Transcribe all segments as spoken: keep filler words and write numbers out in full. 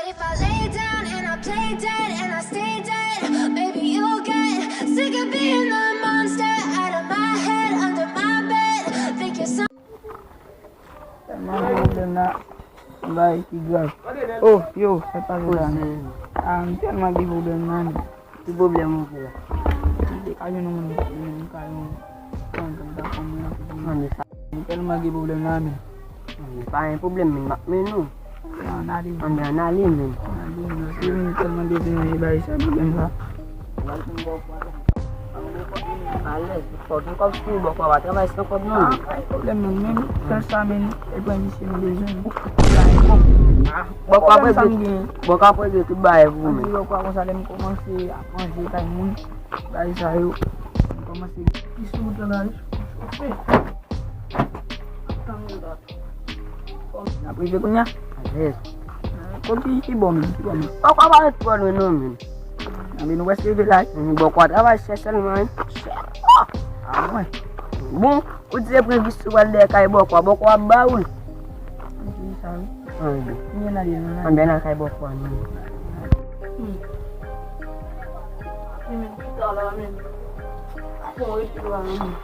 If I lay down and I play dead and I stay dead, maybe you'll get sick of being the monster out of my head, under my bed. Think you're some Tèlman gen pwoblèm la, yon bagay ki grav. Oh, yo, sa pa vre la, men. Ah, m tèlman gen pwoblèm la, men. Ki pwoblèm ou gen la? M te ka jwenn yon moun, m ka yon, yon moun ta fè mwen yon kout men. M tèlman gen pwoblèm la, men. Anben, pa gen pwoblèm, men m ap mennen w. Ann ale. Anben, ann ale, men. Ann ale, men, paske m tèlman bezwen manje bagay sa, pwoblèm sa. Alèz, fò gen kòb sou ou, bòkò, pa travay san kòb non. Ah, pa gen pwoblèm non, men. Sèl sa, men, e pran visye nou bezwen. Bòkò ap regle, bòkò ap regle tout bagay pou ou, men. Bòkò konsa, lè m kòmanse ap manje kay moun, bagay sa yo, m kòmanse. Ki sou wout la, la, chofe. Tann nou la. N ap rive kounye a? Alèz. Kote ki bò menm, ki bò menm? Bòkò pa ret twò lwen non, menm. Anben, nou wè se rive la, wi. Bòkò a travay chè sèlman, wi. Ah, mwen. Bon, ou di se pran visye ou al dèyè kay bòkò a, bòkò ap ba ou l. Anben. Anben, n al kay bòkò a, non. Hmm. Li menm ki ta la, menm. Bon, rete la, menm.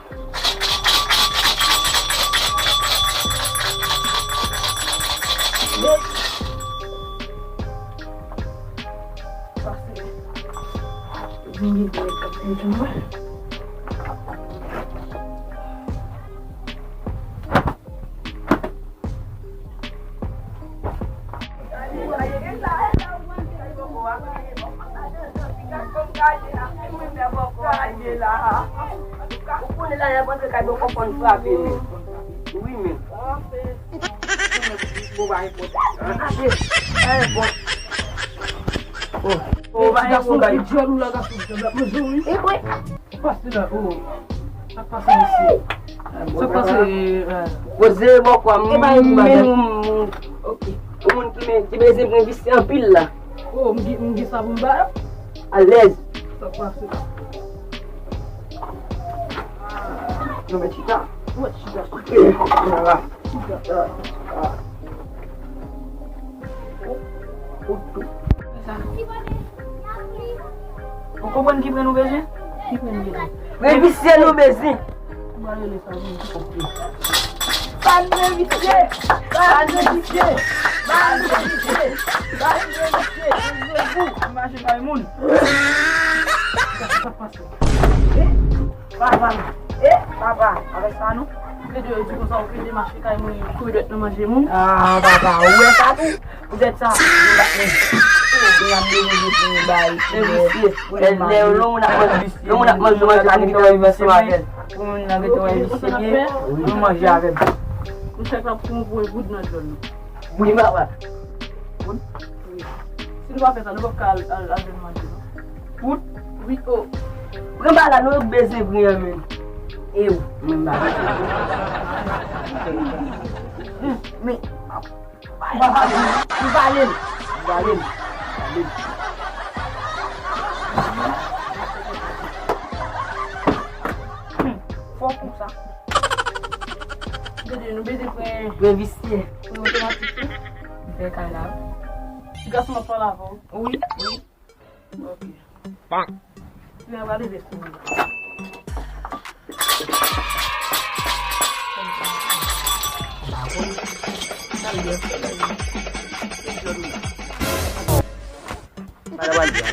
Ou konnen la, y ap antre kay bòkò fò n frape, men. Wi, men. Oh, oh, ti gason ki dyòl ou la, gason ki dyòl la, manje wi. E vre. Pase la, oh. Sa k pase, mesye? Sa k pase, eh? Poze bòkò a, m, men, ok. Yon moun ki, men, ki bezwen pran visye anpil la. Oh, m gen, m gen sa pou m ba yo. Alèz. Sa k pase? Nou mèt chita. Nou mèt chita. Ok, nou la. Chita. Ah, ah. Ou konprann ki pran nou bezwen? Ki pran nou bezwen? Men visye nou bezwen. Ou pral rele sa vre. Ban nou visye! Ban nou visye! Ban nou visye! Ban nou visye! Ou mache bay moun. Sa k pase? Eh, papa, eh, papa, avèk sa nou. Lè de yo di konsa, ou pede mache kay moun, kouri dwèt nan manje moun. Ah, papa, ou wè sa tou? Poutèt sa, nou pa, nou, nou ap depoze pou nou bay. Men visye, lè, lè yon moun ap manje, yon moun ap manje, manje, la gentan rive ansanm avè l. Pou moun nan gentan wè visye li ye, nou manje avè l. Ou chak la pou yon voye goud nan djòl nou. Wi, papa. Wi. Si nou pa fè sa, nou p ap ka al, al, al jwenn manje, non. Wout? Wi, o. Pran ba la, nou bezwen pran an menm. E w, menm ba la. Men, ou pa pale, ou pale m. Ou pale m. Pale m. Fò konsa. Dede, nou bezwen pran. Pran visye. Pran otomatik tou. M fè kay la. Ti gason, m ap pale avè w. Wi, wi. Ok. Lè a va leve sou mwen. Sa l wè l di a?